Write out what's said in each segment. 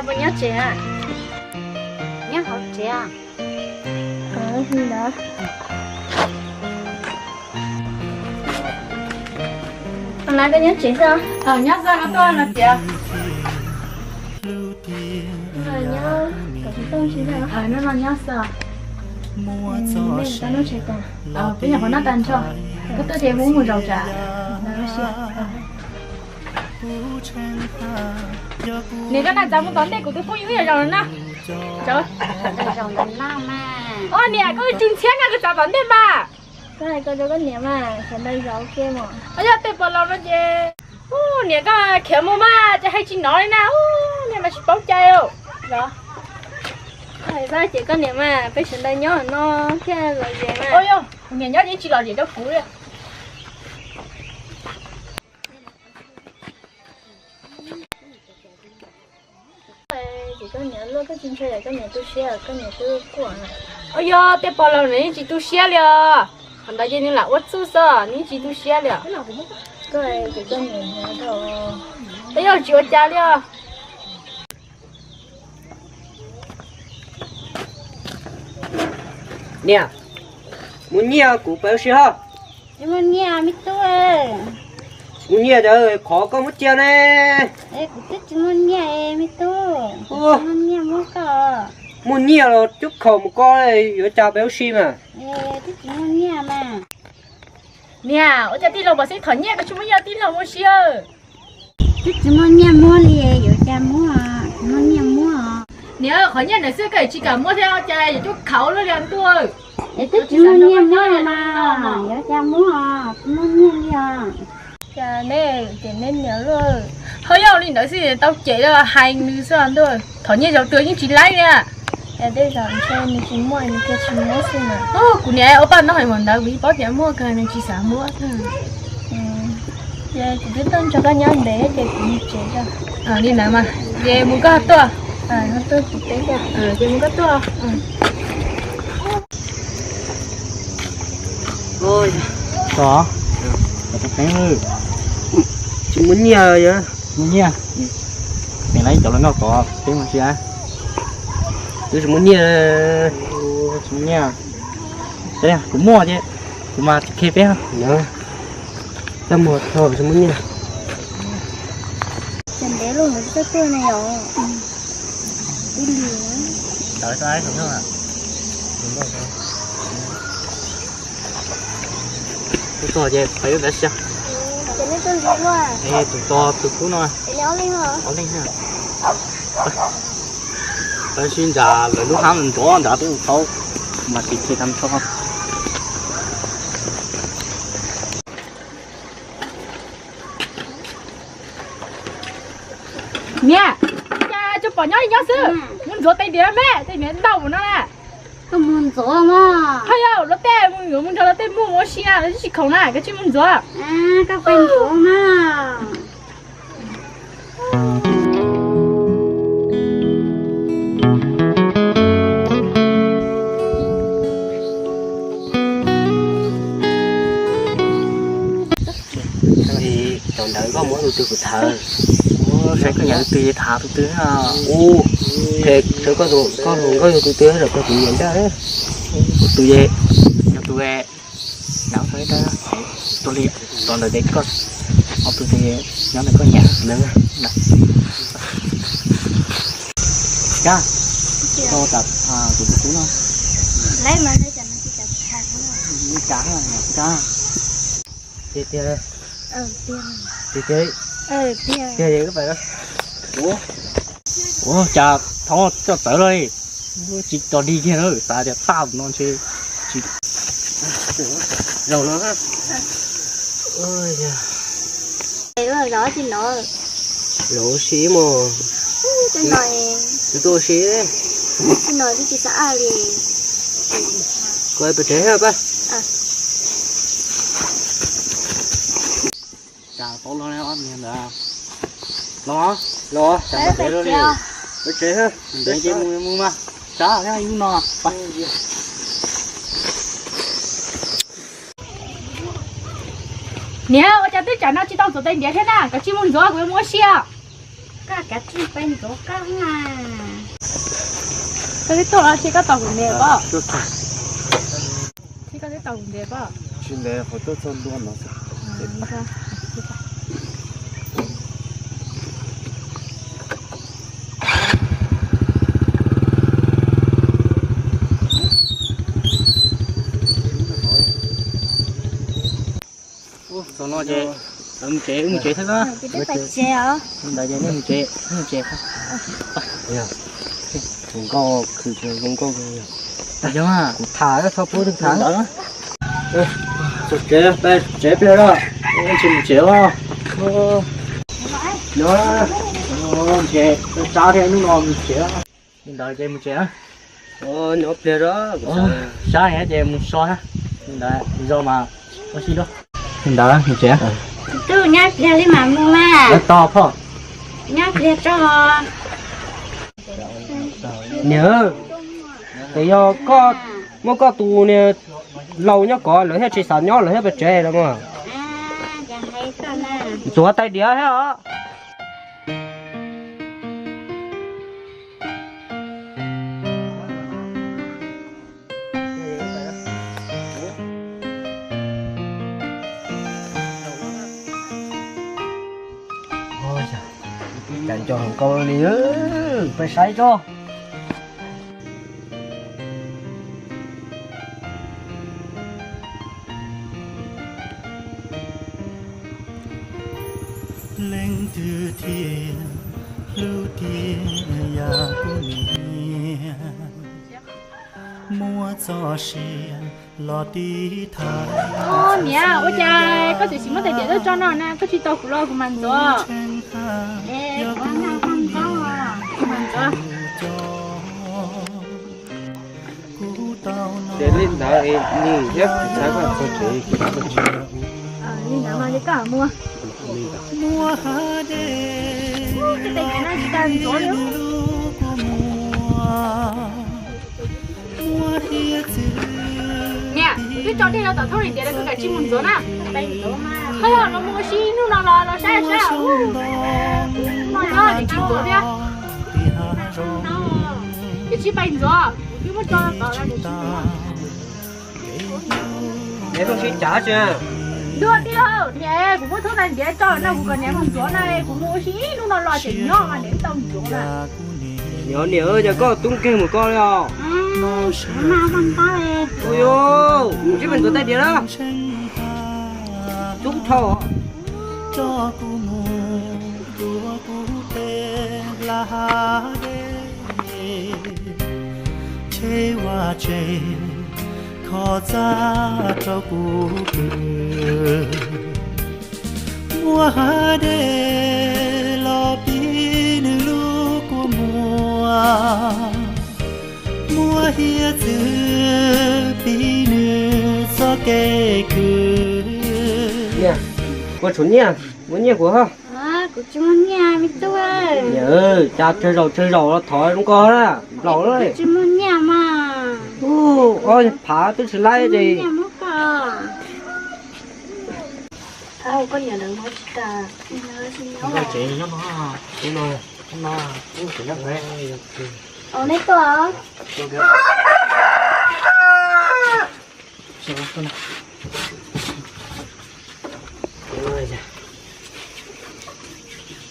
Puas nyob tsev? Nyob hauv tsev. Nyob tsev xwb. Nyob xwb, koj tuaj no tias. Nyob, nyob xwb. Peb nyuam qhuav noj tag nrho, koj tuaj ces mus mus zaum tsam. Niam, koj na txav mus tom ntej kuv tus phooj ywg wb yog zaum na. Os niam, koj tsw ntxhiab na, koj txav tom ntej mas. Yog tej pog laus no ces, niam koj khiav mus mas ces hais tsis hnov li na, niam mas tsis paub cai. Ces koj niam mas peb sawv daws nyob no thiaj lom zem mas. Kuv niam nyob ces tsis lom zem rau kuv li. Ces koj niam luaj koj tsis ntshai, koj niam tu siab, koj niam twb quaj. Yog tej pog laus nws yeej tsis tu siab li os. Qhov ntawd ces nws lam ua txuj xwb, nws yeej tsis tu siab li os. Koj, ces koj niam hniav dhau. Yog tsis ua cas li os. Niam, muaj nyiaj kuv pab ua si ho. Tsis muaj nyiaj me tub. Tsis muaj nyiaj ces qhov koj muab cia ne. Kuv twb tsis muaj nyiaj me tub. Tsis muaj nyiaj muab koj. Muaj nyiaj los cub khaum mus koj yuav cas pab ua si mas. Twb tsis muaj nyiaj mas. Niam, ua cas tij laug Pov Xeeb thom nyiaj koj tsis muaj nyiaj tij laug ua si. Twb tsis muaj nyiaj muab li, yuav cas muab, tsis muaj nyiaj muab. Niam, qhov nyiaj ntawd xwb koj tsis kam muab thiab, ua cas yuav cub khaum luaj li ntuj. Es twb tsis muaj nyiaj muab mas yuav cas muab, tsis muaj nyiaj li os. Cas neb cem neb niam luaj. Ho yog li ntawd xwb tau cem hais nws xwb ntuj, thom nyiaj zaum twg yeej tsis laib li. Tej zaum ntshe nws tsis muaj nws thiaj tsis muab xwb na. Kuv niam ua paj no hais npaum ntawd kuv yeej paub tias muaj kawg nws tsis xav muab. Ces kuv twb tuaj nrog koj nyob ntev ces kuv mus tsev. Li ntawd mas, ces mus koj tuaj. Ces mus koj tuaj. Tsis muaj nyiaj. Muaj nyiaj. Nim lawv cov los nkauj tod peb mus tsis. Twb tsis muaj nyiaj. Tsis muaj nyiaj. Kuv muaj ces kuv mas tsis khe peb. Txaj muag thaum tsis muaj nyiaj. Ces ntev lawm tsis tuaj ne yom. Ib li. Tus tod ces peb tab sia. Tus tod tus kub no. Ob leeg. Tab sis ntshe lawv lub hab nrov nrad peb mus thaub mas tsis khe tau nrho. Niam, cas tsuas pom nyob li nyob xwb, mus ntxuav tais diav me, tais diav ntau no na. Koj mus ntxuav mas. Hos yog luag tej mus yuav mus nrog luag tej muaj mus ua si na, lawv twb tsis khoom na, koj cia li mus ntxuav. Koj pab ntxuav mas. Cov ntawd koj muab tus twg kuv tham? Saib koj nyiam tus twg tham tus twg. Ub, koj hluas nkauj yog tus twg, koj tus nyiam ntag. Kuv tus, yog tus, nab tuaj li, tos ntawd ces koj, ob tug ces nyob ntawm koj nyiam ntawd. Kab, koj tham tus tub no. Li cas, li cas. Tiag tiag, tiag tiag, tiag tiag. Ua cas thov coj txawv los li, tsis tso dig kiag na, xav tias tag no ntshe tsis zaum no. Los ua si mog. Tus tuaj ua si. Koj pes tsev pa. Cas tau los ne ob niag ntawd. Los, los, cas pes tsev los li. Pes tsev, pes tsev mus mus mas. Tsam yog ib lub no. Niam, ua cas twb tsam no tsis tau ntxuav tais diav thiab na, koj cia li mus ntxuav, kuv yuav mus ua si os. Koj kav tsij peb ntxuav koj na. Koj twb tuaj los tsis koj tau kuv ntev pob? Tsis koj twb tau kuv ntev pob? Tsis ntev, qhov tuaj txog ntua no xwb. Txog no ces mus tsev, wb mus tsev thiab na. Ntawd ces nej mus tsev, wb mus tsev. Zoo nkauj, khwv zoo nkauj. Kuv tham txhob pub twg tham. Txog tsev, tsev pliag lawm, tsis mus tsev los. Nyob, nyob tsev, tsab thiab hnub no mus tsev. Li ntawd ces mus tsev. Nyob pliag, sab ces mus so na. Li ntawd zoo mas ua si dua. Li ntawd mus tsev. Tub, nyob pliag li mas mus mas. Tos phoj. Nyob pliag tso. Niam, ces yog koj muaj koj tus niag laus nyob kov lawv thiaj tsis xav nyob lawv thiaj pes tsev los mas. Ntxuav tais diav thiab os. Cas nco hluas nkauj li, peb saib tso. Leej twg thiaj hlub tiag yam kuv niam, muab txoj sia los tiv thaiv. Niam, ua cas koj tseem tsis muab tais diav tuaj tso no na, koj tsis tau kuv los kuv mam ntxuav. Kuv mam ntxuav. Ces li ntawd es nws thiab kuv txhais koj txog tsev, kuv txog tsev. Li ntawd mas li koj mus. Muab tes no tsis tas ntxuav li. Niam, kuv twb tso dej rau tom thoob li tias koj kav tsij mus ntxuav na. Qhov no mus ua si hnub no los los saib saib. No nyob tsis ntxuav thiab. Ces tsis pais ntxuav, kuv twb muab tso tod. Niam, koj sib cav tsi. Dua tiag, niam, kuv muab thoob tais diav tso no kuv kom niam mus ntxuav na, kuv mus ua si ib hnub no los tseem nyob mas niam tsis tau ntxuav na. Niam, niam, cas koj tub nkeeg mus koj li os? Ua yus, mus tsis pais ntxuav tais diav na. Tub dhau. Tso kuv mus dua kuv pem laj dej, cheb vaj tse kho txaj rau kuv pw. Muab hav dej los pib nws lub kua muag, muab hiav txwv pib nws txoj kev khwv. Niam, kuv tshuav nyiaj, muab nyiaj kuv ho. Kuv tsis muaj nyiaj me tub. Niam, cas tsawg zaus tsawg zaus los thov zoo nkauj na, nplaum lawm. Tsis muaj nyiaj mas. Ob phav twb tsis laib ces. Koj niam lawv mus tsis tas. Tsev nyob no, no, no, no. Nej tuaj.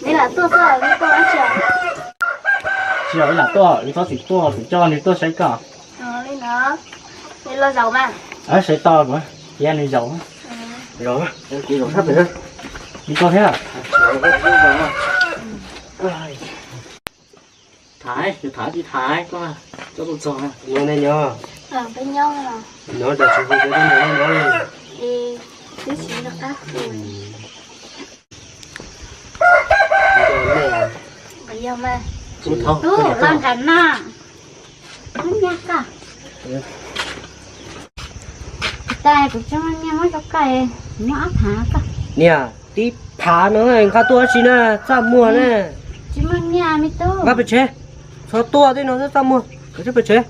Nej lam tuaj xwb, nej tuaj dab tsi? Tsis yog wb lam tuaj, wb txhob txwm tuaj, kuv coj nws tuaj saib koj. Li no, nws los zaum mas. Saib tau kuv, cia nws zaum. Zaum, kuv zaum sab pem. Li koj thiab. Thaiv, yus thaiv tsis thaiv koj, koj tuaj txog. Nyob nej nyob. Peb nyob. Nyob tas tsis hu peb nyob nyob. Twb tsis nco qab hu. Yog mas. Tub, los nqa no. Muab nyiaj koj. Kuv tas kuv tsis muaj nyiaj muab rau koj, muab ob phav koj. Niam, tib phav no nqa tuaj dab tsi na, txaj muag na. Tsis muaj nyiaj me tub. Nqa pes tsev, txhob tuaj tej no txaj muag, koj tsis pes tsev.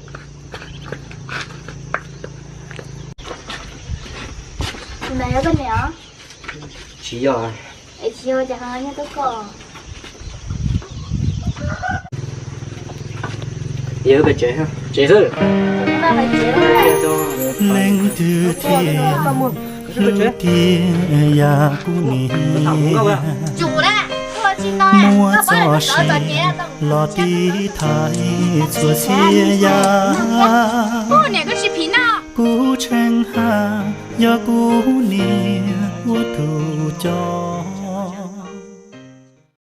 Tus ntawd yog koj niam? Tsis yog. Es tsis yog ces ho nyob tuaj koj. Yog pem tsev, tsev xwb. Leej twg thiaj hlub tiag yam kuv niam, muab txoj sia los tiv thaiv txhua txhia yam. Kuv tshee haj yog kuv niam ua tus coj